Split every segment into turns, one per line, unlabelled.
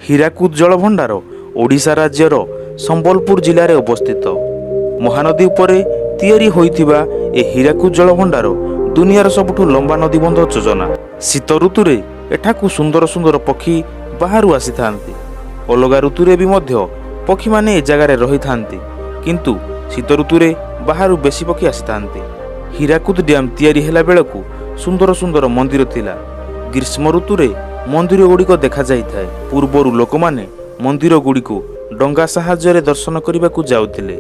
ହୀରାକୁଦ ଜଳଭଣ୍ଡାର ଓଡ଼ିଶା ରାଜ୍ୟର ସମ୍ବଲପୁର ଜିଲ୍ଲାରେ ଅବସ୍ଥିତ। ମହାନଦୀ ଉପରେ ତିଆରି ହୋଇଥିବା ଏ ହୀରାକୁଦ ଜଳଭଣ୍ଡାର ଦୁନିଆର ସବୁଠୁ ଲମ୍ବା ନଦୀବନ୍ଧ ଯୋଜନା। ଶୀତ ଋତୁରେ ଏଠାକୁ ସୁନ୍ଦର ସୁନ୍ଦର ପକ୍ଷୀ ବାହାରୁ ଆସିଥାନ୍ତି। ଅଲଗା ଋତୁରେ ବି ମଧ୍ୟ ପକ୍ଷୀମାନେ ଏ ଜାଗାରେ ରହିଥାନ୍ତି, କିନ୍ତୁ ଶୀତ ଋତୁରେ ବାହାରୁ ବେଶୀ ପକ୍ଷୀ ଆସିଥାନ୍ତି। ହୀରାକୁଦ ଡ୍ୟାମ୍ ତିଆରି ହେଲା ବେଳକୁ ସୁନ୍ଦର ସୁନ୍ଦର ମନ୍ଦିର ଥିଲା। ଗ୍ରୀଷ୍ମ ଋତୁରେ ମନ୍ଦିର ଗୁଡ଼ିକ ଦେଖାଯାଇଥାଏ। ପୂର୍ବରୁ ଲୋକମାନେ ମନ୍ଦିର ଗୁଡ଼ିକୁ ଡଙ୍ଗା ସାହାଯ୍ୟରେ ଦର୍ଶନ କରିବାକୁ ଯାଉଥିଲେ।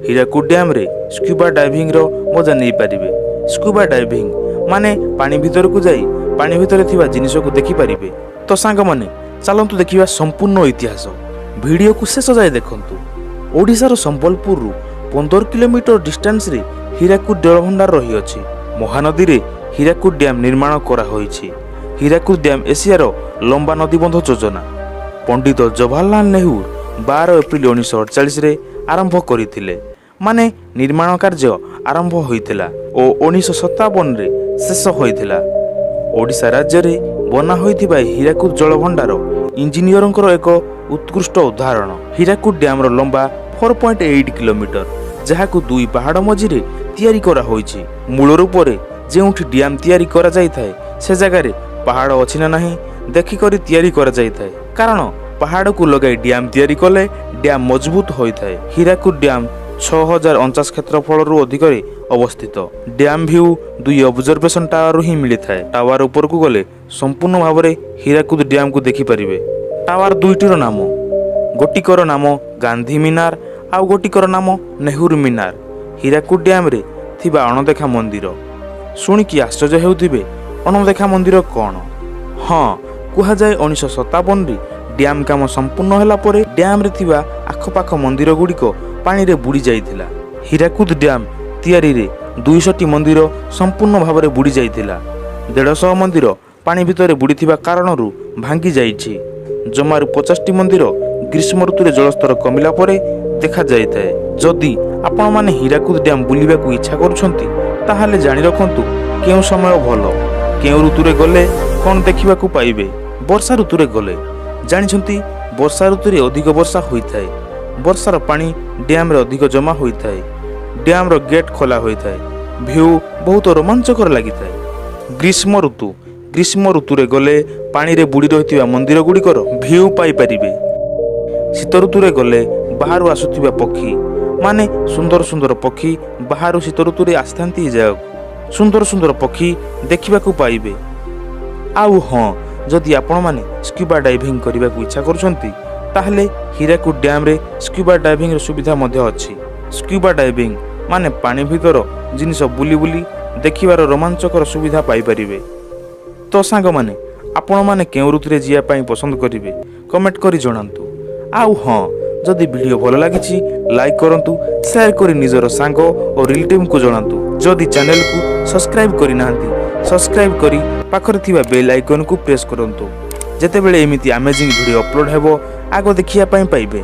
ହୀରାକୁଦ ଡ୍ୟାମ୍ରେ ସ୍କ୍ୟୁବା ଡାଇଭିଂର ମଜା ନେଇପାରିବେ। ସ୍କ୍ୟୁବା ଡାଇଭିଂ ମାନେ ପାଣି ଭିତରକୁ ଯାଇ ପାଣି ଭିତରେ ଥିବା ଜିନିଷକୁ ଦେଖିପାରିବେ। ତ ସାଙ୍ଗମାନେ, ଚାଲନ୍ତୁ ଦେଖିବା ସମ୍ପୂର୍ଣ୍ଣ ଇତିହାସ। ଭିଡ଼ିଓକୁ ଶେଷ ଯାଏ ଦେଖନ୍ତୁ। ଓଡ଼ିଶାର ସମ୍ବଲପୁରରୁ 15 କିଲୋମିଟର ଡିଷ୍ଟାନ୍ସରେ ହୀରାକୁଦ ଜଳଭଣ୍ଡାର ରହିଅଛି। ମହାନଦୀରେ ହୀରାକୁଦ ଡ୍ୟାମ୍ ନିର୍ମାଣ କରାହୋଇଛି। ହୀରାକୁଦ ଡ୍ୟାମ୍ ଏସିଆର ଲମ୍ବା ନଦୀବନ୍ଧ ଯୋଜନା। ପଣ୍ଡିତ ଜବାହରଲାଲ ନେହେରୁ 12 ଏପ୍ରିଲ 1948ରେ ଆରମ୍ଭ କରିଥିଲେ, ମାନେ ନିର୍ମାଣ କାର୍ଯ୍ୟ ଆରମ୍ଭ ହୋଇଥିଲା ଓ 1957ରେ ଶେଷ ହୋଇଥିଲା। ଓଡ଼ିଶା ରାଜ୍ୟରେ ବନା ହୋଇଥିବା ଏହି ହୀରାକୁଦ ଜଳଭଣ୍ଡାର ଇଞ୍ଜିନିୟରଙ୍କର ଏକ ଉତ୍କୃଷ୍ଟ ଉଦାହରଣ। ହୀରାକୁଦ ଡ୍ୟାମ୍ର ଲମ୍ବା 4.8 କିଲୋମିଟର, ଯାହାକୁ ଦୁଇ ପାହାଡ଼ ମଝିରେ ତିଆରି କରାହୋଇଛି। ମୂଳ ରୂପରେ ଯେଉଁଠି ଡ୍ୟାମ୍ ତିଆରି କରାଯାଇଥାଏ, ସେ ଜାଗାରେ ପାହାଡ଼ ଅଛି ନା ନାହିଁ ଦେଖିକରି ତିଆରି କରାଯାଇଥାଏ, କାରଣ ପାହାଡ଼କୁ ଲଗାଇ ଡ୍ୟାମ୍ ତିଆରି କଲେ ଡ୍ୟାମ୍ ମଜବୁତ ହୋଇଥାଏ। ହୀରାକୁଦ ଡ୍ୟାମ୍ 6049 କ୍ଷେତ୍ରଫଳରୁ ଅଧିକରେ ଅବସ୍ଥିତ। ଡ୍ୟାମ୍ ଭ୍ୟୁ ଦୁଇ ଅବଜରଭେସନ ଟାୱାରରୁ ହିଁ ମିଳିଥାଏ। ଟାୱାର ଉପରକୁ ଗଲେ ସମ୍ପୂର୍ଣ୍ଣ ଭାବରେ ହୀରାକୁଦ ଡ୍ୟାମ୍କୁ ଦେଖିପାରିବେ। ଟାୱାର ଦୁଇଟିର ନାମ, ଗୋଟିକର ନାମ ଗାନ୍ଧୀ ମିନାର ଆଉ ଗୋଟିକର ନାମ ନେହେରୁ ମିନାର। ହୀରାକୁଦ ଡ୍ୟାମ୍ରେ ଥିବା ଅଣଦେଖା ମନ୍ଦିର ଶୁଣିକି ଆଶ୍ଚର୍ଯ୍ୟ ହେଉଥିବେ, ଅଣଦେଖା ମନ୍ଦିର କ'ଣ? ହଁ, କୁହାଯାଏ 1957ରେ ଡ୍ୟାମ୍ କାମ ସମ୍ପୂର୍ଣ୍ଣ ହେଲା ପରେ ଡ୍ୟାମ୍ରେ ଥିବା ଆଖପାଖ ମନ୍ଦିର ଗୁଡ଼ିକ ପାଣିରେ ବୁଡ଼ି ଯାଇଥିଲା। ହୀରାକୁଦ ଡ୍ୟାମ୍ ତିଆରିରେ 200ଟି ମନ୍ଦିର ସମ୍ପୂର୍ଣ୍ଣ ଭାବରେ ବୁଡ଼ି ଯାଇଥିଲା। 150 ମନ୍ଦିର ପାଣି ଭିତରେ ବୁଡ଼ିଥିବା କାରଣରୁ ଭାଙ୍ଗି ଯାଇଛି। ଜମାରୁ 50ଟି ମନ୍ଦିର ଗ୍ରୀଷ୍ମ ଋତୁରେ ଜଳସ୍ତର କମିଲା ପରେ ଦେଖାଯାଇଥାଏ। ଯଦି ଆପଣମାନେ ହୀରାକୁଦ ଡ୍ୟାମ୍ ବୁଲିବାକୁ ଇଚ୍ଛା କରୁଛନ୍ତି, ତାହେଲେ ଜାଣି ରଖନ୍ତୁ କେଉଁ ସମୟ ଭଲ, କେଉଁ ଋତୁରେ ଗଲେ କ'ଣ ଦେଖିବାକୁ ପାଇବେ। ବର୍ଷା ଋତୁରେ ଗଲେ, ଜାଣିଛନ୍ତି, ବର୍ଷା ଋତୁରେ ଅଧିକ ବର୍ଷା ହୋଇଥାଏ। ବର୍ଷାର ପାଣି ଡ୍ୟାମ୍ରେ ଅଧିକ ଜମା ହୋଇଥାଏ। ଡ୍ୟାମ୍ର ଗେଟ୍ ଖୋଲା ହୋଇଥାଏ। ଭ୍ୟୁ ବହୁତ ରୋମାଞ୍ଚକର ଲାଗିଥାଏ। ଗ୍ରୀଷ୍ମ ଋତୁ, ଗ୍ରୀଷ୍ମ ଋତୁରେ ଗଲେ ପାଣିରେ ବୁଡ଼ି ରହିଥିବା ମନ୍ଦିର ଗୁଡ଼ିକର ଭ୍ୟୁ ପାଇପାରିବେ। ଶୀତ ଋତୁରେ ଗଲେ ବାହାରୁ ଆସୁଥିବା ପକ୍ଷୀ, ମାନେ ସୁନ୍ଦର ସୁନ୍ଦର ପକ୍ଷୀ ବାହାରୁ ଶୀତ ଋତୁରେ ଆସିଥାନ୍ତି ଏ ଜାଗାକୁ, ସୁନ୍ଦର ସୁନ୍ଦର ପକ୍ଷୀ ଦେଖିବାକୁ ପାଇବେ। ଆଉ ହଁ, ଯଦି ଆପଣମାନେ ସ୍କ୍ୟୁବା ଡାଇଭିଂ କରିବାକୁ ଇଚ୍ଛା କରୁଛନ୍ତି, ତାହେଲେ ହୀରାକୁଦ ଡ୍ୟାମ୍ରେ ସ୍କ୍ୟୁବା ଡାଇଭିଂର ସୁବିଧା ମଧ୍ୟ ଅଛି। ସ୍କ୍ୟୁବା ଡାଇଭିଂ ମାନେ ପାଣି ଭିତର ଜିନିଷ ବୁଲି ବୁଲି ଦେଖିବାର ରୋମାଞ୍ଚକର ସୁବିଧା ପାଇପାରିବେ। ତ ସାଙ୍ଗମାନେ, ଆପଣମାନେ କେଉଁ ଋତୁରେ ଯିବା ପାଇଁ ପସନ୍ଦ କରିବେ, କମେଣ୍ଟ କରି ଜଣାନ୍ତୁ। ଆଉ ହଁ, ଯଦି ଭିଡ଼ିଓ ଭଲ ଲାଗିଛି, ଲାଇକ୍ କରନ୍ତୁ, ସେୟାର କରି ନିଜର ସାଙ୍ଗ ଓ ରିଲେଟିଭଙ୍କୁ ଜଣାନ୍ତୁ। ଯଦି ଚ୍ୟାନେଲକୁ ସବସ୍କ୍ରାଇବ୍ କରିନାହାନ୍ତି, ସବସ୍କ୍ରାଇବ୍ କରି ପାଖରେ ଥିବା ବେଲ୍ ଆଇକନ୍କୁ ପ୍ରେସ୍ କରନ୍ତୁ। ଯେତେବେଳେ ଏମିତି ଆମେଜିଂ ଭିଡ଼ିଓ ଅପଲୋଡ଼ ହେବ, ଆଗ ଦେଖିବା ପାଇଁ ପାଇବେ।